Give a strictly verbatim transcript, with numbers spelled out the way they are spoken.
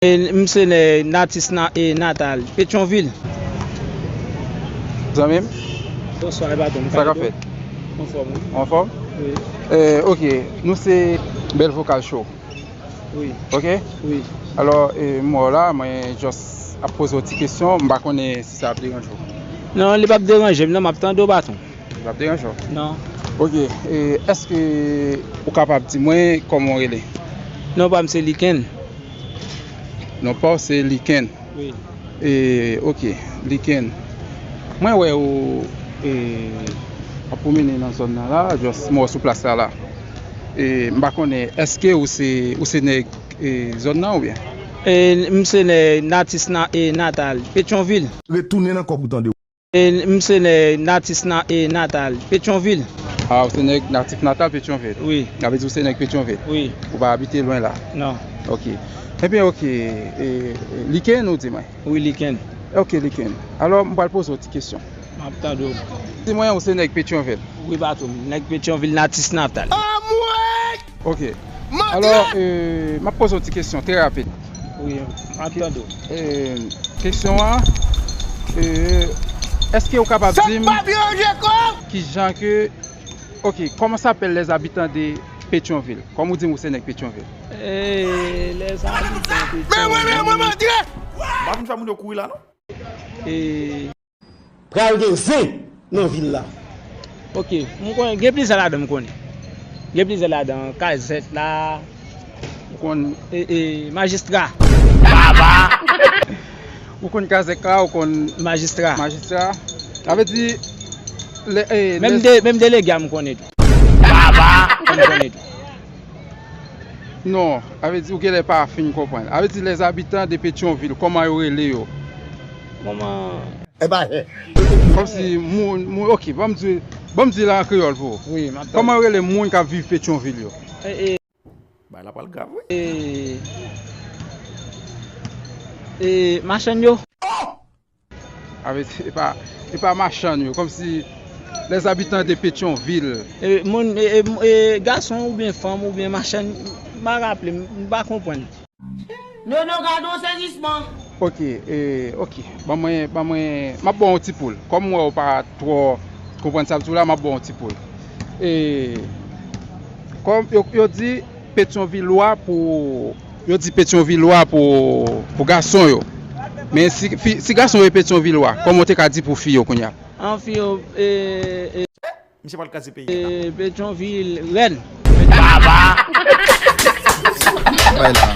E, m se nè-, natis na-, e, natal Petyonvil. Zanmi m? Bonswa, e patwon. Sa k ap fèt? Anfòm, wi. Anfòm? Wi. Eh, ok, nou se Bèl Vokal Show. Wi. Ok? Wi. Alò, eh, m wè w la, mwen just ap poze w ti kesyon, m pa konnen si sa ap deranje w. Non, li p ap deranje m, non, m ap tande w, patwon. L ap deranje w? Non. Ok, e, èske ou kapab di mwen kòman w rele? Non pa m se Liken. Non pa w se Liken? Wi. E, ok, Liken. Mwen wè ou, e, ap pwomene nan zòn nan la, just mwen wè w sou plas la la. E, m pa konnen, èske ou se, ou se nèg, e, zòn nan oubyen? E, m se nè-, natis na-, e, natal Petyonvil. Retounen nan kòb ou tande. E, m se nè-, natis na-, e, natal Petyonvil. Ah, ou se nèg natif natal Petyonvil? Wi. Sa vle di ou se nèg Petyonvil? Wi. Ou pa abite lwen la? Non. Ok. Ebyen, ok. E, e, Liken, ou di mwen? Wi, Liken. Ok, Liken. Alò, m pral poze w ti kesyon. M ap tande w. Di mwen, ou se nèg Petyonvil? Wi, patwon. Nèg Petyonvil, natis natal. Anmwey! Ok. Alò, euh, m ap poze w ti kesyon trè rapid. Wi, m ap tande w. Euh, kesyon an, euh, èske ou kapab di m ki jan ke, ok, comment s'appellent les habitants de Pétion-Ville? Kòm ou di m ou se nèg Petyonvil. Eh, les habitants de Pétion-Ville. Men mwen, men mwen, men mwen, tire! M pa vin fè moun yo kouri la, non. Eh, Pral gen zen nan vil la. Ok, m konnen, gen plizyè ladan m konnen. Gen plizyè ladan, kazèk la. Ou konn e, e, majistra. Baba! Ou konn kazèk la, ou konn majistra. Majistra. Sa vle di, le, e, menm de, menm delege a m konnen tou. Baba! M konnen tou. Non, sa vle di ou genlè pa fin konprann. Sa vle di les habitants de Pétion-Ville, kòman yo rele yo? Kòman? E pa, e. Kòmsi moun, moun, ok, ban m di, ban m di la an kreyòl pou ou. Wi, m ap tande. Kòman yo rele moun k ap viv Petyonvil yo? E, e. Bagay la pral grav, wi. E, e, machann yo. Oh! Avè, e pa, e pa machann yo, kòmsi les habitants de Pétion-Ville. E, moun, e, e, e, gason oubyen fanm oubyen machann, m pa raple, m, m pa konprann. Nono, gade yon sezisman. Ok, e, ok. Ban mwen, ban mwen, m ap ba w yon ti poul. Kòm m wè w pa twò konprann sa m di w la, m ap ba w yon ti poul. E, kòm yo, yo di Petyonvilwa pou, yo di Petyonvilwa pou, pou gason yo. Men si, fi, si gason yo e Petyonvilwa, kòman w te ka di pou fi yo kounye a? An fi yo, e, e, Misye pral kraze peyi a. E, Petyonvil, rèn. Baba! Bay la.